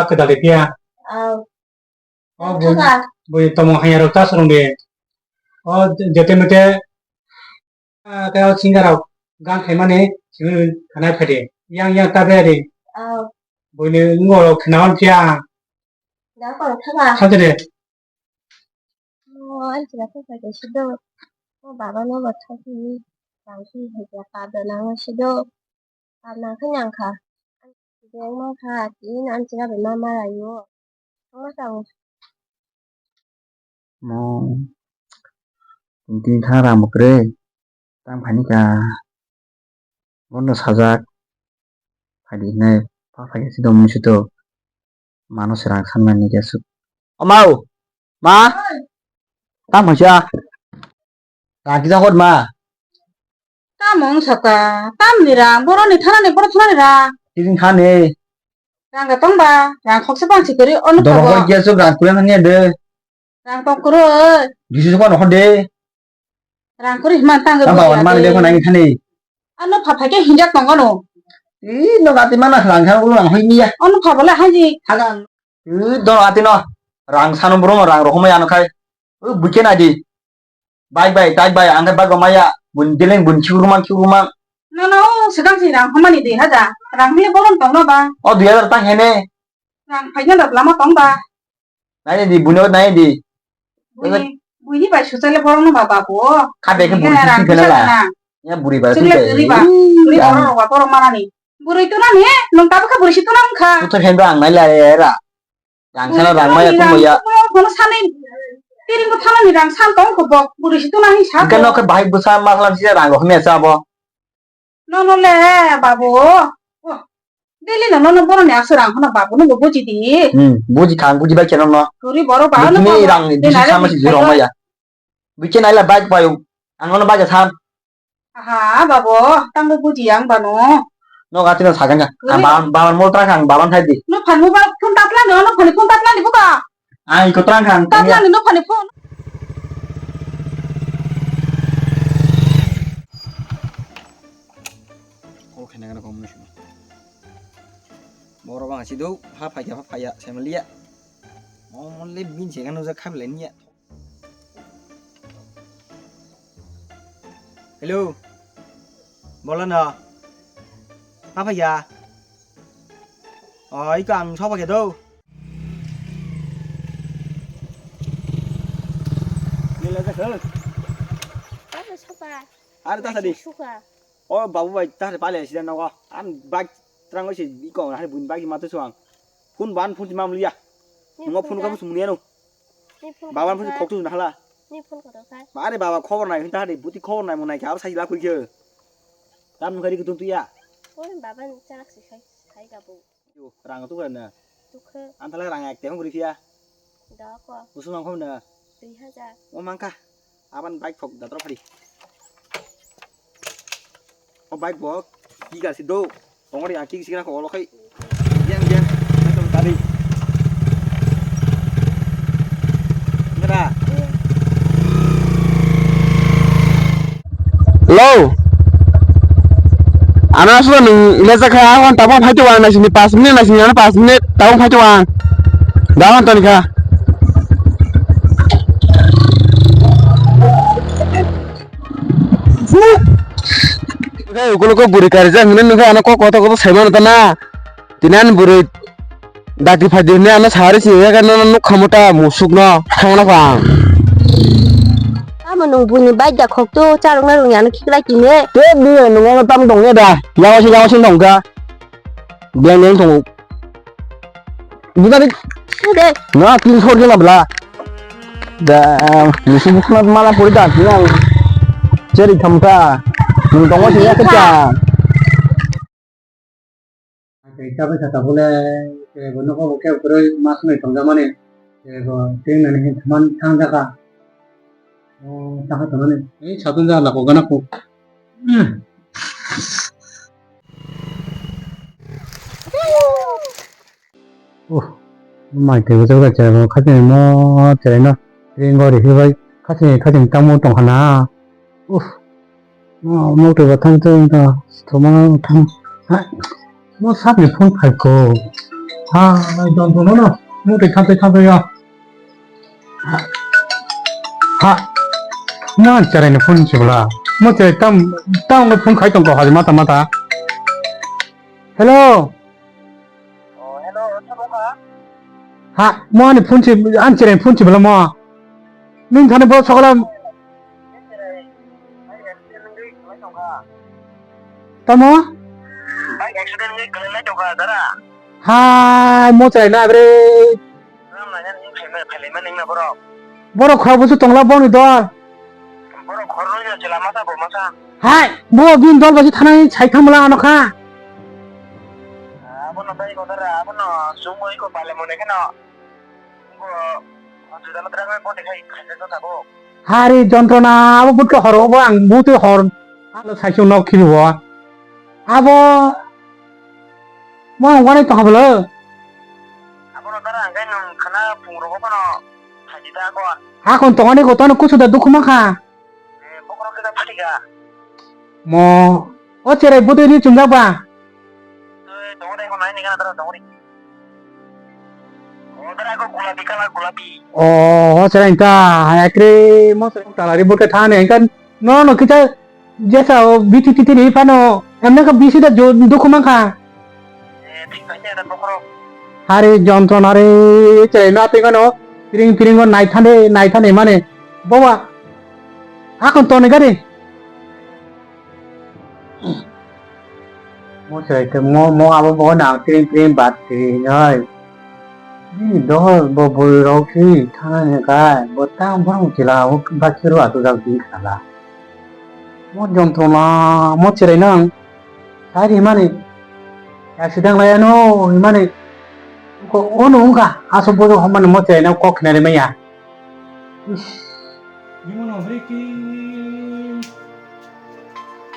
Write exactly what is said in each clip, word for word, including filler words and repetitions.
kap khe dali phiya. Aw. O bui, bui tomong hanya rok ta sorong de. O jete mete, ah, kaya o singer rok gan khaimani simi khanai phai de. Yang yang ta phai de. Aw. Bui ni ngo rok khna hon phiya. Da ko thaba. Khade de. O, ani chwla khe phaikha sido. O baba no bo thokni tangkhe hwnkhe padonang sido. Padonang khe nangkha. Beng mankha, tini ani chwla bai ma malaio. Thangma tongo. Mo, tini thang rang bo kwrwi. Tang phaini ka. Bono sajak. Phaidi hinai pa phaikha sido mui sido. Mano se rang sanmani khe aswk. O mau! Ma! Tamo kisa? Rang kisa hor ma. Tamo wng saka? Tamni rang, boroni thanani, boro thanani rang. Tini thani. Rang ga tong ba, rang khoksa bangsi kwrwi, ono Dorok thogo. Hor kisa aswk rang kuya thani de. Rang tong kwrwi. Jisu sokma nokhor de. Rang kwrwi hima tang. Tang bawan mani de khonai thani. Ano pha phaikhe hinjak tongo no. Ih, no gati mana rang kha ulo rang hoi niya. Ano pha bole haji. Hagan. Ih, do gati no. Rang sano bro rang rohomai ano khai. Ui, buke na di. Bai bai, tai bai, ang khai bago maya. Bun deleng bun khiurumang khiurumang. No no, sedang si rang homani dui hajar. Rang hile bolon tong no ba. O dui hajar tang hene. Rang phaina da lama tong ba. Nai di, buino nai di. Buini, buini bai suchale borok no ba babu. Kha de khe buri sisi khe la. Ya buri bai sisi. Buri borok rok ba borok manani. Buri tu nani, nung tabu kha buri si tu nang kha. Putar hen rang nai la era. Rang sana rang maya tu ya. Kono sani. Tini thalani rang san tong kho bok, bwrwi si tuna hin sa. Hwnkhe nokhe bahai bwsa ma khalam sida rang rok hwnwi asa abo. Nono le babu. Oh. Daily no nono boroni aswk rang hono babu no bo buji di. Hmm, buji kha, ang buji bai khe nokno. Guri borok ba no. Bini rang ni bisi sama si juro maya. Bikhe naila bike payo. Ang nono bike san. Aha, babo, tangbo bujiya ang bano. No gati no sakan ka. Ang baban, baban mol tang kang, baban thai di. No phani mobile phone tapla no, no phani phone tapla ni buka. Ang iko tang kang. Tapla ni no phani phone. Kol khaina gana kom nusu. Boro bang si do, ha phai ya, ha phai ya, semlia. Mo mon le bin se gano ja khablai niya. Hello. Bolo no. Apa ya? Oh, iko ang soba ke do. Nila ja ke. Apa soba? Are ta sadi. Suka. O babu bai ta pale sida nogo. An bike trango si iko hari bun bike matu suang. Phone ban phone ti mamliya. Nungo phone ka phone ka? Sumliya no. Ni phone baban ka phone ka? Khok tu na hala. Ni phone ka ka? Ma are baba khobor nai hinta hari buti khobor nai mo nai ka abo sai la kuri khe. Tam khari kutum tu ya. Oi baban charak si sai sai ka bu. Yo rang tu kena. Tukhe. Antala rang ek teng guri phiya. Da ko. Usung ang khom na. Dui hajar. O mangka. Aban bike thok da tro phari. O bike bo kiga si do. Tongori ang kik sikra ko olo khai. Yang yang. Tadi. Ngra. Hello. Ano aswk nwng ilajak kha, ang tabang phai tongo, ang naisingni pas minute, naisingni ano pas minute, tabang phai tongo ang. Da ang toni kha. Khe ukulukgo bwrwi karijak hinwi nukha, ano kok kotor kotor saimano tana. Tini ani bwrwi dakti phaidi hinwi ano sari si yak no nuk khamu ta musuk no thangna pha ang. Tamo nwng buini bike da khok to charwk na rwngya no khiklai tini. Te bini nwng ano tam tong ya da. Yawa si yawa si tong kha. Biyang biyang tongo. Buka dik. Ode. Na tin sor kena bla. Da musuk musuk na mala pori da tinang. Cheri khamta. Nwng tongo si ya kha. Tei chabai kha tabole, tei bo nogo bo kebo kwrwi ma swngwi tongjakmani, tei bo tei nani hinwi thangman thangjakha. O, sakha tongmani. Ei, satung ja lako gana kuk. Uh, mai tei bo jaga chai bo khachi mo chai no. Ring gori hibai khachi khachi tamo tongkhana. Uh. Mo, mo twi ba thang thang ta, thoma thang. Ha, mo sakni phone khai ko. Ha, don don no. Mo twi thang thang thang ya. Ha. Mo cherai ni phone si bla. Mo cherai tam, tam no phone khai tong ko ha mata mata. Hello. Oh, hello, sobo kha? Ha, mo ani phone si, ani cherai phone si bla mo. Nung thani bo sokla. Tamo? Bike accident wngwi kwlwinai tongkha, dara. Hai, mo chwraino abre. Nwng nainani wng phaima-, phailaimani wngna borok. Borok khorokbo se tongla boni dol. Borok khoroknwi no chwla masa bo masa. Hai, bo bini dol bai se thanai sai thangmala ano kha. Abono tei ko dara, abono chwngwi ko pale mone kheno. Bo hospital o twrangwi boni khai khaijak no tabuk. Hari jontrona abo butka horo bo ang buti hor. Alo saichung nok khibi bo. Abo mo ang wanai tongkha bolo. Abono dara ang kai nung khana phung rogo bono khaidi ta ko. Hakon tongani ko tono kusu da dukhu makha. Eh, bokhorok khe da phatika. Mo, o cherai bwtwi ri chumjak ba? Twi tongo de, eko nai ni gana dara tongo de. O dara eko gulapi colour, gulapi. O, o cherai ta, ekre mo cherai ta lari bwkhe thani engkan no no kita jesa o biti titi ri phano, emne ka bisi da jo dukhu mankha. Eh, thik khaina da bokhorok. Hari jontrona re, cherai na tengano, piring piring o nai thane, nai thane mane. Boba, akon tone gari. Mo cherai te, mo, mo abo bo na piring piring bat piring oi. Bini dohor bo bwrwi rok si thana ni kai bo tang borok chila o bakhe ro ato jak bini khala. Mo jontro na mo cherai nang. Sai ri mani. Ya sidang lai ano ri mani. Ko ono ungka aso bojo homani mo cherai nang kok khnari maya. Ish. Bimono hwrwi ki.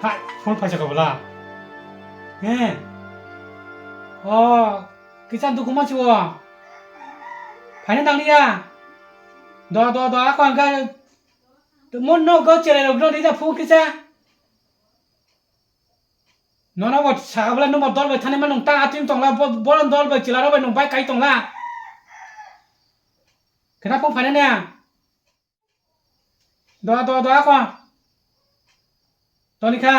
Hai, phone phaisa ka bwla. He. O, kisan dukuma chiwo. Phaina nang liya. Do, do, do, ako angka. Mon no go chere rok no dida phone kisa. Nono bo sakabla nung bo dol bai thani ma nung ta atim tongla bo, bo dol bai chila rok bai nung bai kai tongla. Kena phone phaina ne. Do, do, do, ako. Toni kha.